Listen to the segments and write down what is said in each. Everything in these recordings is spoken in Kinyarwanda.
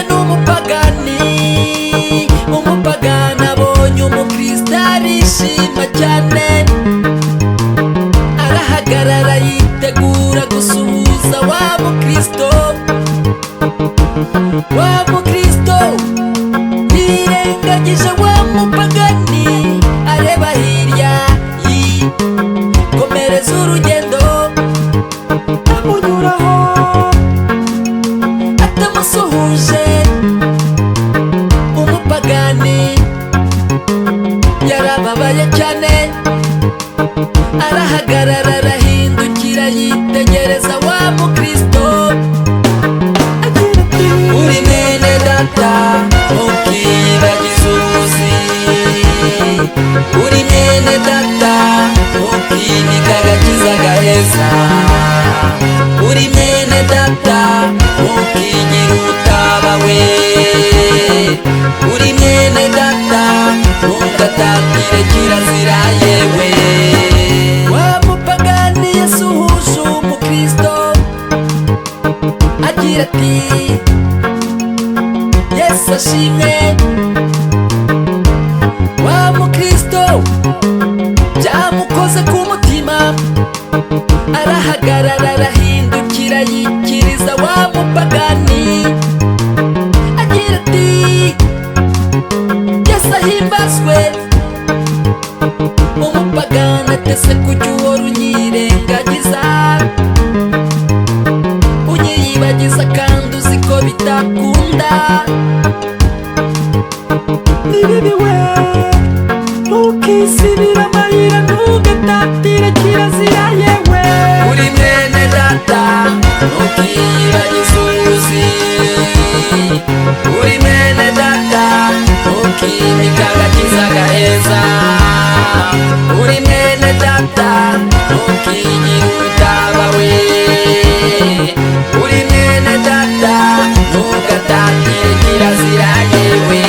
n'umupagani. Umupagani abonye umukristo arishima cyane, arahagarara yitegura gusuhuza wa mukristo. Wa mukristo yirengagije wa mupagani, areba hirya yikomereza urugendo, amunyuraho atamusuhuje. Umupagani yarababaye cyane, arahagarara arahindukira yitegereza wa mukristo. Uri mwene data ntukiyibagize uzi, uri mwene data ntukimike agakiza gaheza, uri mwene data ntukigire utaba we, uri mwene data ntugatatire kirazira yewe. Wa mupagani yasuhuje umukristo agira ati Yesu ashimwe. Wa mukristo byamukoze ku mutima, arahagarara arahindukira yikiriza wa mupagani agira ati Yesu ahimbazwe. Umupagani atese kujya uhora unyirengagiza, unyiyibagiza kandi uzi ko bitakunda. Ni bibi we, ntukisibire amayira, ntugatatire kirazira yewe. Uri mwene data ntukiyibagize uzi, uri mwene data ntukimike agakiza gaheza, uri mwene data ntukigire utaba we, uri mwene data ntugatatire kirazira yewe.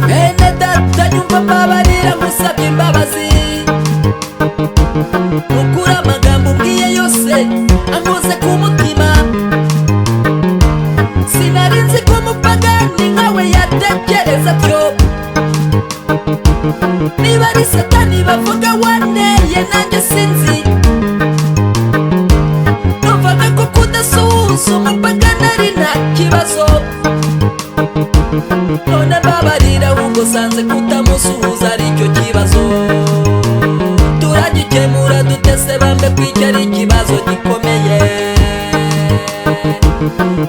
Mwene data nyumva mbabarira musabye imbabazi, nukuri amagambo umbwiye yose ankoze ku mutima. Sinari nzi ko umupagani nkawe yatekereza atyo, niba ari satani bavuga waneye nanjye sinzi. Numvaga ko kudasuhuza umupagani ari nta kibazo, none mbabarira ahubwo sanze kutamusuhuza aricyo kibazo. Turagikemura dutese bambe ko icyo ari ikibazo gikomeye.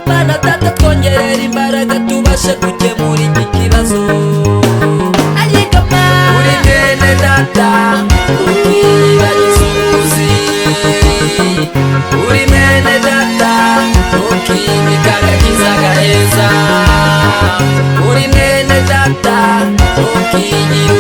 Mana data twongerera imbaraga tubashe gukemura iki kibazo. Ayigama Uri mwene data ntukiyibagize uzi, uri mwene data ntukimike agakiza gaheza, uri mwene data ntukigire